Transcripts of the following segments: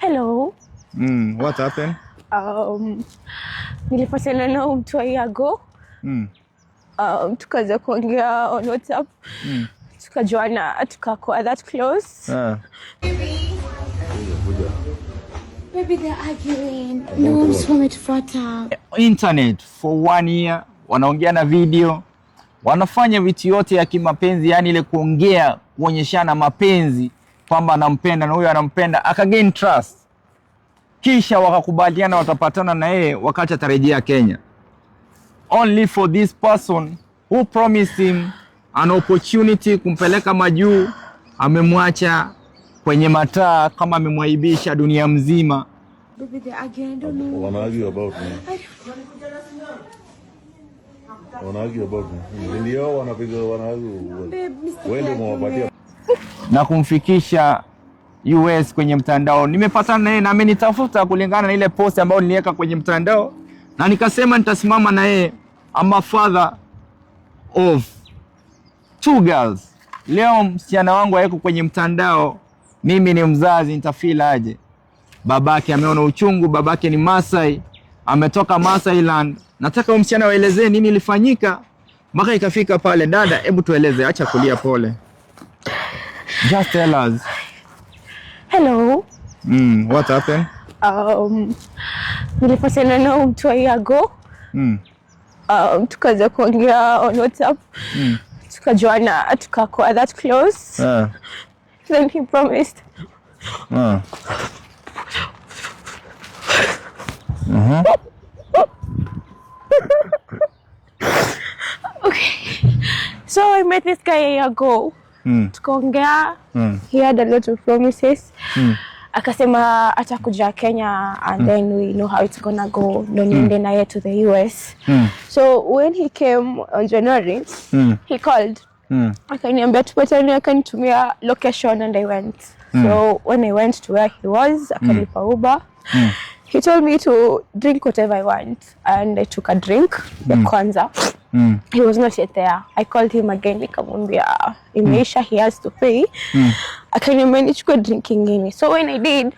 Hello. What happened? Nilipatana na huyu mtu a year ago. Tukaanza kuongea on WhatsApp. Tukajuana, tukakuwa that close. Baby, they're arguing. No, msiku ametufuata. Internet for one year, wanaongea na video, wanafanya vitu yote ya kimapenzi, yani ile kuongea, kuonyeshana mapenzi kwamba anampenda na huyo anampenda, akagain trust, kisha wakakubaliana watapatana na yeye wakati atarejea Kenya, only for this person who promised him an opportunity kumpeleka majuu, amemwacha kwenye mataa kama amemwaibisha dunia mzima. Baby, they're arguing. I don't know. Wana argue about me. Wana argue about me. Ndio wanapiga, wana argue. Babe, Mr. Wewe ndio umewapatia Na kumfikisha US kwenye mtandao. Nimepatana naye na amenitafuta kulingana na ile post ambayo niliweka kwenye mtandao, na nikasema nitasimama na yeye. I'm a father of two girls. Leo msichana wangu hayuko kwenye mtandao, mimi ni mzazi, nitafeel aje? Babake ameona uchungu, babake ni Masai, ametoka Masai land. Nataka huyu msichana waelezee nini ilifanyika mpaka ikafika pale. Dada, hebu tueleze, acha kulia, pole. Just tell us. Hello. What happened? Nilipatana na huyu mtu a year ago. Tukaanza kuongea on WhatsApp. Tukajuana, tukakuwa that close. Then he promised. Okay. So I met this guy a year ago. Tukaongea. He had a lot of promises. Akasema atakuja Kenya and then we know how it's gonna go. Ndo niende naye to the US. So when he came on January, he called. Akaniambia tupatane, akanitumia location and I went. So when I went to where he was, akanipa Uber. He told me to drink whatever I want and I took a drink ya kwanza. He was not yet there. I called him again, nikamwambia imeisha, he has to pay. Akaniambia nichukue drink ingine. So when I did,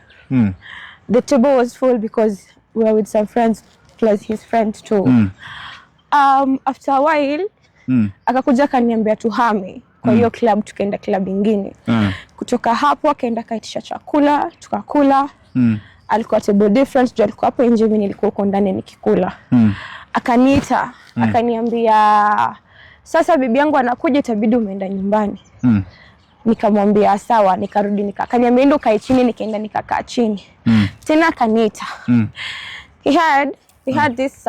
the table was full because we were with some friends plus his friend too. After a while, akakuja akaniambia tuhame kwa hiyo club, tukaenda club ingine. Kutoka hapo akaenda akaitisha chakula, tukakula. Alikuwa table different, juu alikuwa hapo nje, mimi nilikuwa huko ndani nikikula. Akaniita, akaniambia sasa bibi yangu anakuja, itabidi umeenda nyumbani. Nikamwambia sawa, nikarudi akaniambia enda ukae chini, nikaenda nikakaa chini. Tena akaniita. He had this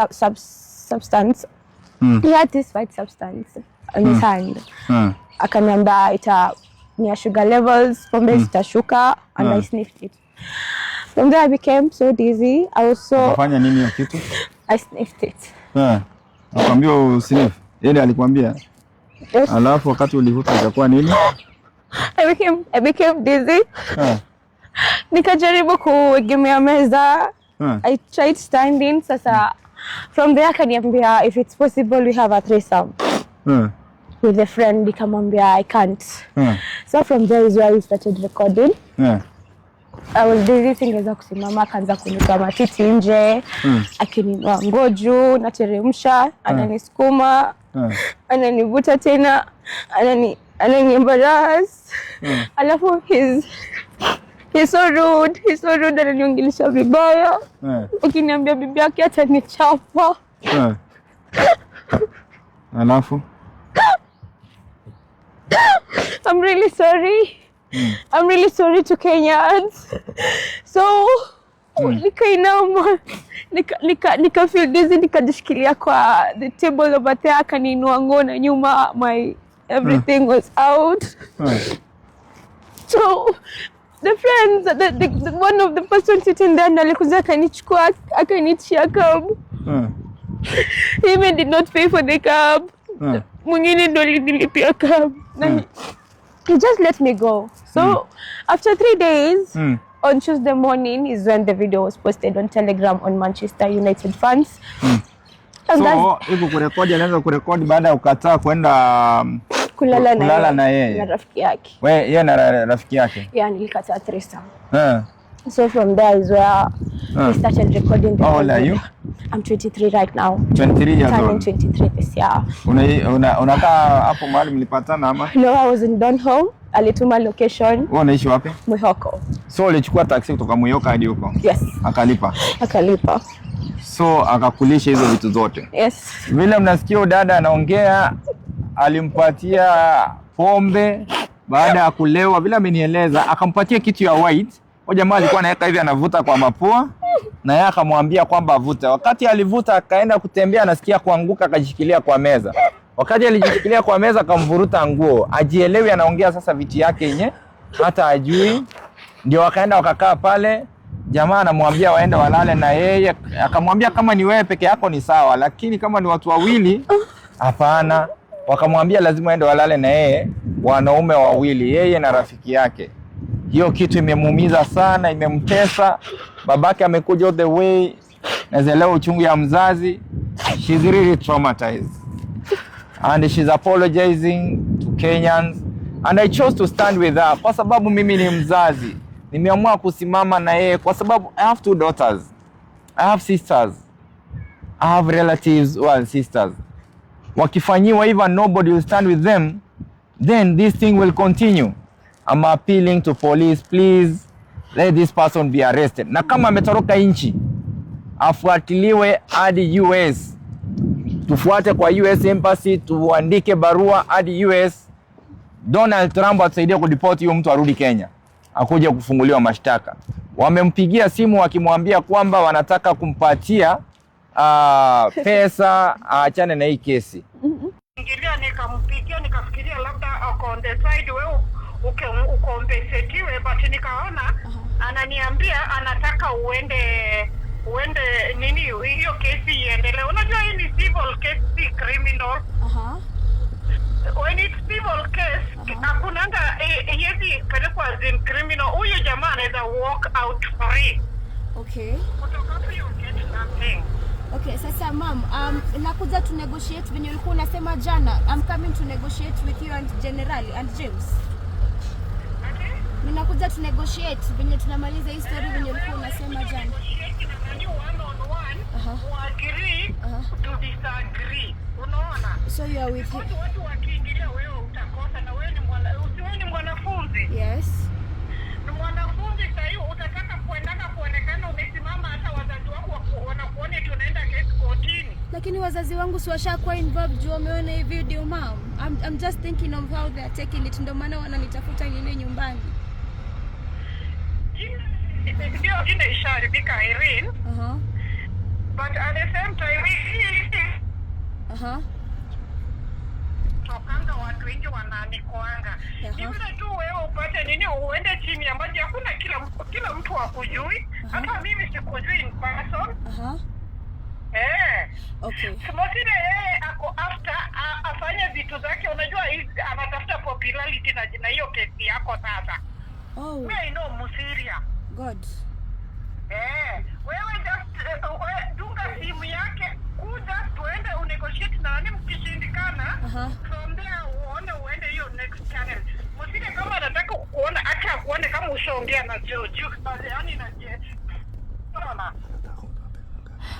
substance. He had this white substance on his hand. Akaniambia ita ni ya sugar levels, pombe zitashuka, and I sniffed it. From there I became so dizzy. I was so Ukafanya nini hiyo kitu? I sniffed it. Akwambia usniff. Yeye ndiye alikwambia. Yes. Alafu wakati ulivuta ikakuwa nini? I became dizzy. Nikajaribu kuegemea meza. I tried standing. Sasa from there akaniambia if it's possible we have a threesome with a friend. Nikamwambia I can't. So from there is where we started recording. I was dizzy, singeweza kusimama, akaanza kunitoa matiti nje, akininua nguo juu, nateremsha, ananisukuma, ananivuta tena, anani embarrass. Alafu he's so rude, he's so rude, ananiongelesha vibaya. Ukiniambia bibi yake atanichapa. Alafu I'm really sorry. I'm really sorry to Kenyans. So nikainama, nika feel dizzy, nikajishikilia kwa the table over there, akaniinua nguo na nyuma, my everything was out. So the friends, the one of the person sitting there ndo alikuja akanichukua, akaniitia cab. He even did not pay for the cab. Mwingine ndo alinilipia cab. Na he just let me go. So after 3 days, on Tuesday morning is when the video was posted on Telegram on Manchester United fans. And that's So hivi kurekodi, alianza kurekodi baada ya kukataa kwenda kulala na kulala yeye na yeye. Na rafiki yake. We, yeye na rafiki yake. Yeah, nilikataa threesome. So from there is where we started recording the How old are audio. you? I'm 23 right now. 23 years Turning old. 23 this year. Unakaa hapo mahali mlipatana ama? No, I was in Donholm. Alituma location. Wewe unaishi wapi? Mwihoko. So ulichukua taxi kutoka Mwihoko hadi huko? Yes. Akalipa. Akalipa. So akakulisha hizo vitu zote. Yes. Vile mnasikia dada anaongea, alimpatia pombe baada ya kulewa, vile amenieleza, akampatia kitu ya white. Huyo jamaa alikuwa anaweka hivi, anavuta kwa mapua, na yeye akamwambia kwamba avute. Wakati alivuta akaenda kutembea, anasikia kuanguka, akajishikilia kwa meza. Wakati alijishikilia kwa meza, akamvuruta nguo, ajielewi, anaongea sasa vitu yake yenye hata ajui. Ndio wakaenda wakakaa pale, jamaa anamwambia waende walale na yeye, akamwambia kama ni wewe peke yako ni sawa, lakini kama ni watu wawili hapana. Wakamwambia lazima waende walale na yeye, wanaume wawili, yeye na rafiki yake. Hiyo kitu imemuumiza sana, imemtesa. Babake amekuja all the way, naelewa uchungu ya mzazi. She's really traumatized and she's apologizing to Kenyans and I chose to stand with her kwa sababu mimi ni mzazi, nimeamua kusimama na yeye kwa sababu I have two daughters, I have sisters, I have relatives who are sisters. Wakifanyiwa hivyo and nobody will stand with them, then this thing will continue. I'm appealing to police, please let this person be arrested. Na kama ametoroka nchi afuatiliwe hadi US, tufuate kwa US Embassy, tuandike barua hadi US. Donald Trump atusaidie kudeport huyo mtu arudi Kenya, akuje kufunguliwa mashtaka. Wamempigia simu wakimwambia kwamba wanataka kumpatia pesa aachane na hii kesi. Ingilia nikampigia, nikafikiria labda ako on the side, wewe ukompensetiwe, but nikaona ananiambia anataka uende nini, hiyo kesi iendelee. Unajua hii ni civil case, si criminal. When it's civil case, hakunanga haiwezi pelekwa as in criminal. Huyu jamaa anaweza walk out free. Kutoka hapo you get nothing. Okay, sasa ma'am, nakuja to negotiate venye ulikuwa unasema jana. I'm coming to negotiate with you and General and James. Okay? Ninakuja to negotiate venye tunamaliza hii story venye ulikuwa unasema jana. Negotiate na nani one on one, muagree to disagree. Unaona? So you are with him. Watu wakiingilia wewe utakosa, na wewe ni mwana, usiwe ni mwanafunzi. Yes. Ni mwanafunzi sasa hiyo utataka kuendana kuonekana umesimama, hata wazazi wako wanakuona eti unaenda kesi kotini. Lakini wazazi wangu si washakuwa involved juu wameona hii video, ma'am. I'm just thinking of how they are taking it. Ndio maana wananitafuta niende nyumbani. Ndio jina ishaharibika, Irene, but at the same time hii tokanga watu wengi wanaanikoanga. Ni vile tu wewe upate nini, uende chini ya maji. Hakuna kila mtu akujui, hata mimi sikujui in person. Eh. Mosine yeye ako after afanye vitu zake, unajua anatafuta popularity na hiyo kesi yako sasa. Oh, Me I know Musiria. God. Eh, wewe just dunga simu yake, kuja tuende unegotiate na nani, mkishindikana from there uone uende hiyo next channel. Musiria kama anataka kukuona, acha akuone kama ushaongea na Jojo, yaani na je. Unaona?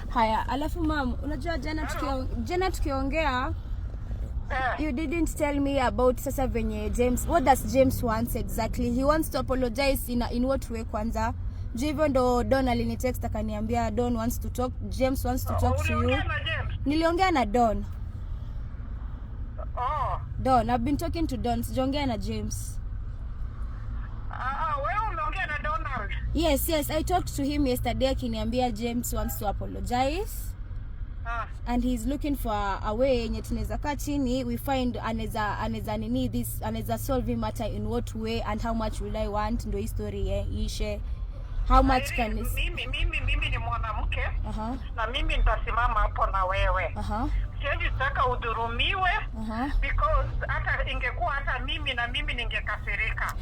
Haya, alafu ma'am, unajua jana tukiongea you didn't tell me about sasa venye James, what does James wants exactly? He wants to apologize in what way kwanza? Juu hivyo ndo Don alinitext akaniambia Don wants to talk, James wants to talk to you. Uliongea na James? Niliongea na Don. Oh. Don, I've been talking to Don, sijaongea na James. Ah, wewe umeongea na Donald? Yes, I talked to him yesterday akiniambia James wants to apologize. And he's looking for a way yenye tunaweza kaa chini, we find anaweza nini this, anaweza solve hii matter in what way and how much will I want ndo hii story iishe. How much can is Mimi ni mwanamke na mimi nitasimama hapo na wewe. Siwezi taka udhurumiwe because hata ingekuwa hata mimi na mimi ningekasirika.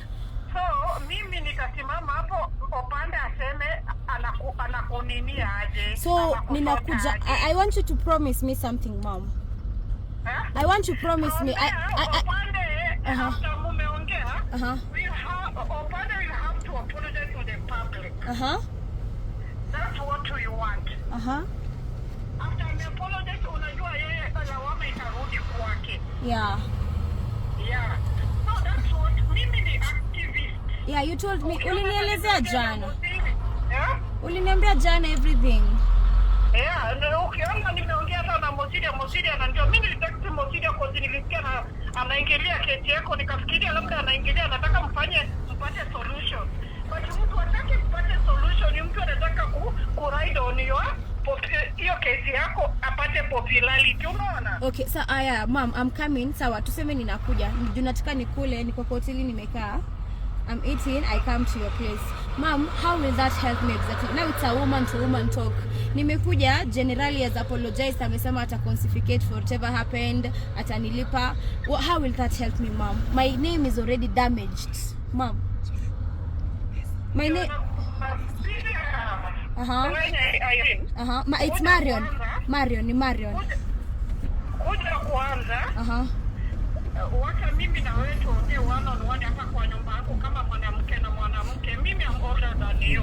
So mimi nitasimama hapo, Opande aseme anakuninia aje. So anakusota ninakuja aje. I want you to promise me something, mom. Eh? I want you to promise me. Opande, after mumeongea, Opande will have to apologize to the public. Aha. That's what you want. Aha. After ameapologize, unajua yeye lawama itarudi kwake. Yeah. So that's what mimi ni activist. Yeah, you told me, ulinielezea jana. Yeah? Uliniambia jana everything. Yeah, ndio ukiona nimeongea hata na Mosiria, Mosiria anajua. Mimi nilitext Mosiria kwa sababu nilisikia na anaingilia kesi yako, nikafikiria labda anaingilia anataka mfanye mpate solution. But mtu hataki mpate solution, ni mtu anataka ku ride on your hiyo kesi yako apate popularity, unaona? Okay, sa aya, mom, I'm coming. Sawa, tuseme ninakuja. Juu nataka nikule, niko kwa hoteli nimekaa. I'm eating, I come to your place. Mom, how will that help me exactly? Now it's a woman to woman talk. Nimekuja, generally has apologized, amesema ata compensate for whatever happened, atanilipa. How will that help me, mom? My name is already damaged. Mom. My name. Aha. Aha. It's Marion. Marion, ni Marion. Kuja kwanza. Aha. Wacha mimi na wewe tuongee one on one hapa kwa nyumba yako kama mwanamke na mwanamke. Mimi am older than you.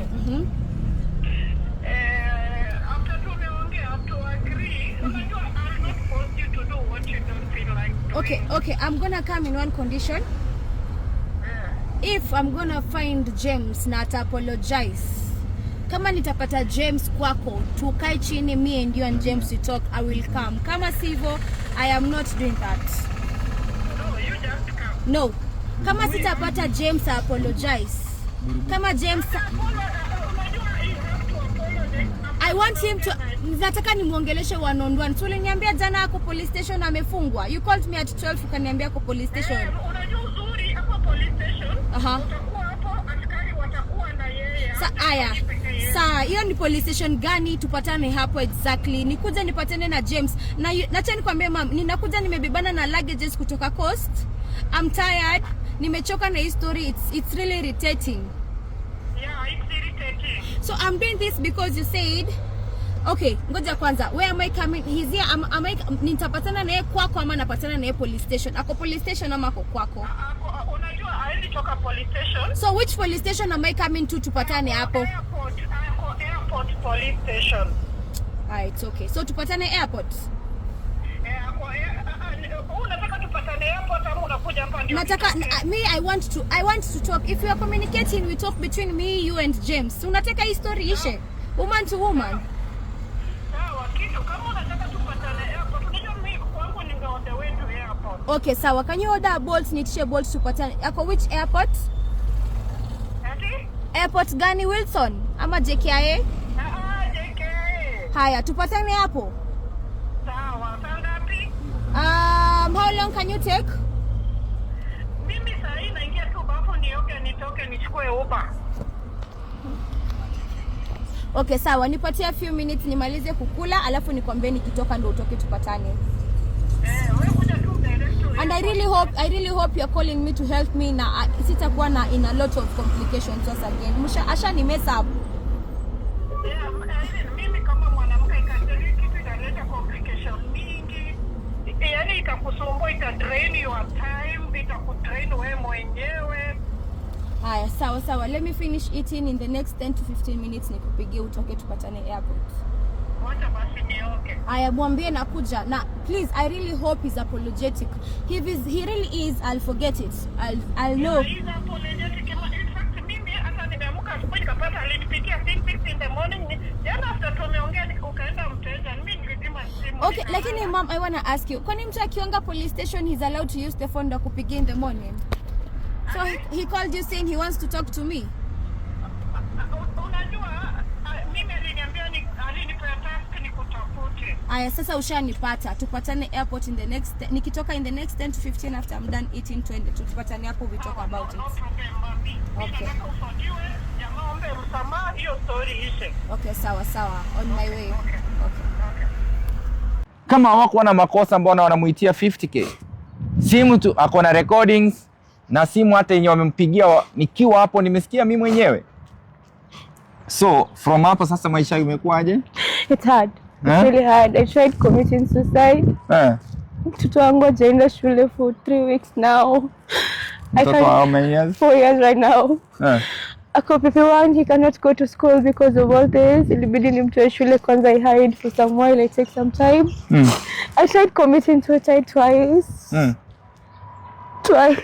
After tumeongea to agree, unajua I'll not force you to do what you don't feel like doing. Okay, I'm gonna come in one condition. If I'm gonna find James na ata apologize. Kama nitapata James kwako, tukae chini, me and you and James, we talk, I will come. Kama sivyo, I am not doing that. No, you just come. No. Kama sitapata James I apologize. Kama James Unajua you have to apologize. I want him to, nataka nimuongeleshe one on one. So uliniambia jana ako police station amefungwa. You called me at 12 ukaniambia ako police station. Unajua uzuri hapo police station. Utakuwa hapo, askari watakuwa na yeye. Sa aya. Saa hiyo ni police station gani? Tupatane hapo exactly. Nikuja nipatane na James. Na nacha nikwambie mam, ninakuja nimebebana na luggages kutoka coast. I'm tired. Nimechoka na hii story. It's really irritating. Yeah, it's irritating. So I'm doing this because you said, okay, ngoja kwanza. Where am I coming? He's here. Am I, nitapatana naye kwako ama napatana naye police station? Ako police station ama ako kwako? Ako, unajua haendi toka police station. So which police station am I coming to tupatane hapo? Airport, ako airport police station. Ah, it's okay. So tupatane airport. Eh, ako unataka tupatane airport ama unakuja hapa ndio? Nataka tutoke? Me, I want to talk. If you are communicating, we talk between me, you and James. Unataka hii story ishe. Woman to woman. Sawa, kitu kama unataka tupatane airport, unajua mimi kwangu ninge on the way to airport. Okay, sawa. Can you order a Bolt, niitishe Bolt tupatane. Ako which airport? Ati? Airport gani, Wilson? Ama JKIA? Ah, JK. Haya, tupatane hapo. Sawa, saa ngapi? How long can you take? Mimi saa hii naingia tu bafu nioge nitoke nichukue Uber. Okay, sawa. Nipatie a few minutes nimalize kukula, alafu nikwambie nikitoka ndo utoke tupatane. Eh, wewe kuja tu direct to And I really hope you're calling me to help me na sitakuwa na in a lot of complications once again. Msha asha ni mess up. Yeah, Irene, mimi kama mwanamke ikateli kitu italeta complication mingi. Yaani itakusumbua, ita drain your time, itakudrain wewe mwenyewe. Haya, sawa sawa. Let me finish eating in the next 10 to 15 minutes nikupigie utoke tupatane airport. Wacha basi nioge. Aya, mwambie nakuja na please, I really hope he's apologetic. If he really is, I'll forget it. I'll know. He's apologetic. In fact, mimi hata nimeamka asubuhi nikapata alinipigia simu 6 in the morning. Jana after tumeongea ukaenda mteja, mimi nilizima simu. Okay, lakini mom, I wanna ask you. Kwani mtu akionga police station he's allowed to use the phone ndo kupigia in the morning? So he called you saying he wants to talk to me. Unajua mimi aliniambia ni alinipea task nikutafute. Aya, sasa ushanipata. Tupatane airport in the next, nikitoka in the next 10 to 15 after I'm done eating, twende tupatane hapo, we talk about it. No problem, mami. Mimi Okay. nataka usojiwe, jamaa ombe msamaha, hiyo story ishe. Okay, sawa sawa. On my way. Okay. Okay. Okay. Kama hawakuwa na makosa, mbona wanamuitia 50K? Simu tu ako na recordings na simu hata yenye wamempigia nikiwa hapo nimesikia mimi mwenyewe. So from hapo sasa maisha imekuwaje? It's hard. It's Huh? really hard. I tried committing suicide. Mtoto wangu hajaenda shule for 3 weeks now. I Mtoto can't- how many years? 4 years right now. Ako PP1, he cannot go to school because of all this. Ilibidi nimtoe shule kwanza, I hide for some while, I take some time. I tried committing suicide twice. Twice.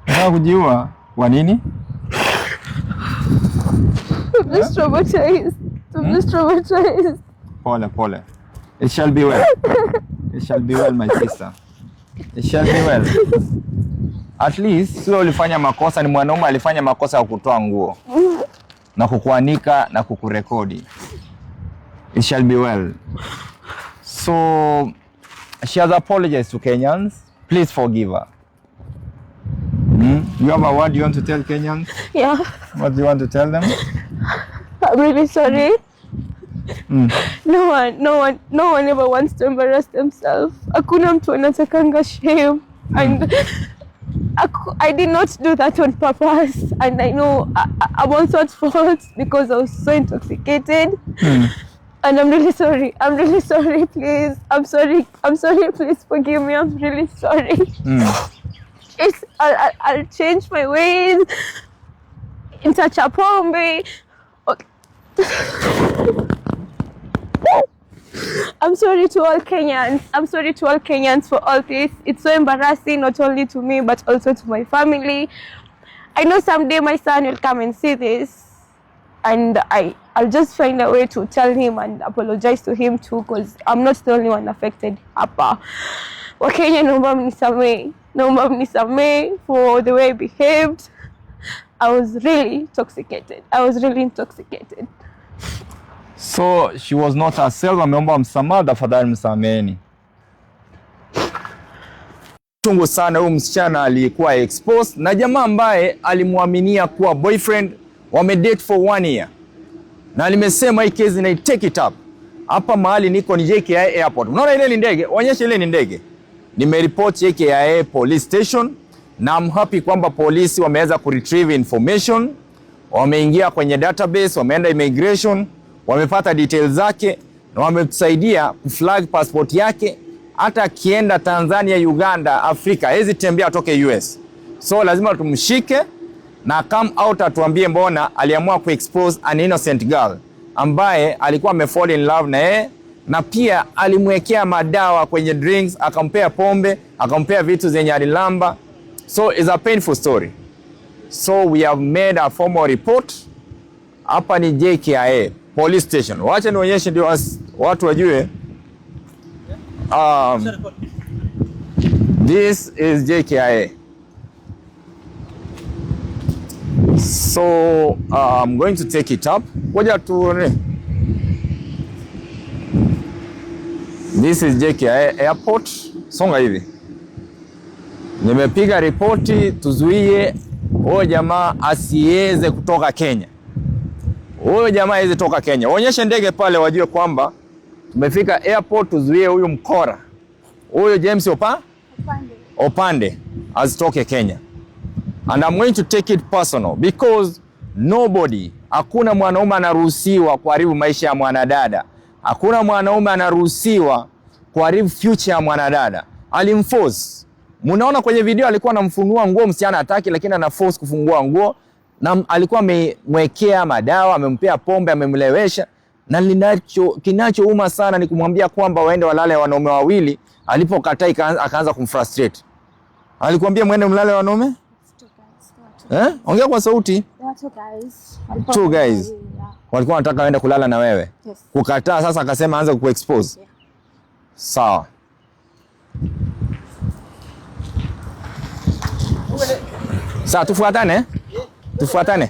Unataka kujiua kwa nini? I'm just traumatized. I'm just traumatized. Pole pole. It shall be well. It shall be well, my sister. It shall be well. At least sio ulifanya makosa, ni mwanaume alifanya makosa ya kutoa nguo na kukuanika na kukurekodi. It shall be well. So she has apologized to Kenyans. Please forgive her. You have a word you want to tell Kenyans? Yeah, What do you want to tell them? I'm really sorry. No one ever wants to embarrass themselves. Hakuna mtu anatakanga shame. And I did not do that on purpose. And I know I'm also at fault because I was so intoxicated. And I'm really sorry. I'm really sorry, please. I'm sorry. I'm sorry, please forgive me. I'm really sorry. I'll change my ways. Nitaacha pombe. Okay. I'm sorry to all Kenyans. I'm sorry to all Kenyans for all this. It's so embarrassing, not only to me, but also to my family. I know someday my son will come and see this, and I'll just find a way to tell him and apologize to him too, because I'm not the only one affected hapa. Wakenya, naomba mnisamee. Naomba mnisamee for the way I behaved. I was really intoxicated. I was really intoxicated. So she was not herself, ameomba msamaha, tafadhali msameheni. Chungu sana huyu msichana alikuwa exposed na jamaa ambaye alimwaminia kuwa boyfriend, wamedate for one year. Na nimesema hii kesi na take it up. Hapa mahali niko ni JKIA Airport. Unaona ile ni ndege? Onyesha ile ni ndege. Nimeripoti JKIA police station na I'm happy kwamba polisi wameweza kuretrieve information, wameingia kwenye database, wameenda immigration, wamepata details zake na wametusaidia kuflag passport yake. Hata akienda Tanzania, Uganda, Afrika hawezi tembea atoke US. So lazima tumshike na come out atuambie mbona aliamua kuexpose an innocent girl ambaye alikuwa amefall in love na yeye, na pia alimwekea madawa kwenye drinks, akampea pombe, akampea vitu zenye alilamba. So it's a painful story. So we have made a formal report. Hapa ni JKIA police station. Wacha nionyeshe ndio watu wajue. This is JKIA. So I'm going to take it up. Ngoja tuone. This is JKIA Airport. Songa hivi. Nimepiga ripoti tuzuie huyo jamaa asiweze kutoka Kenya. Huyo jamaa hawezi toka Kenya. Waonyeshe ndege pale wajue kwamba tumefika airport, tuzuie huyu mkora. Huyo James Opande asitoke Kenya. And I'm going to take it personal because nobody, hakuna mwanaume anaruhusiwa kuharibu maisha ya mwanadada. Hakuna mwanaume anaruhusiwa kuharibu future ya mwanadada. Alimforce. Munaona kwenye video alikuwa anamfunua nguo, msichana hataki, lakini ana force kufungua nguo, na alikuwa amemwekea madawa, amempea pombe, amemlewesha. Na kinachouma sana ni kumwambia kwamba waende walale wanaume wawili. Alipokataa akaanza kumfrustrate. Alikwambia mwende mlale wanaume? Eh? Ongea kwa sauti. Two guys. Two guys. Walikuwa wanataka waende kulala na wewe. Yes. Kukataa sasa akasema aanze kuexpose. Yeah. Sawa. Sawa, tufuatane. Tufuatane.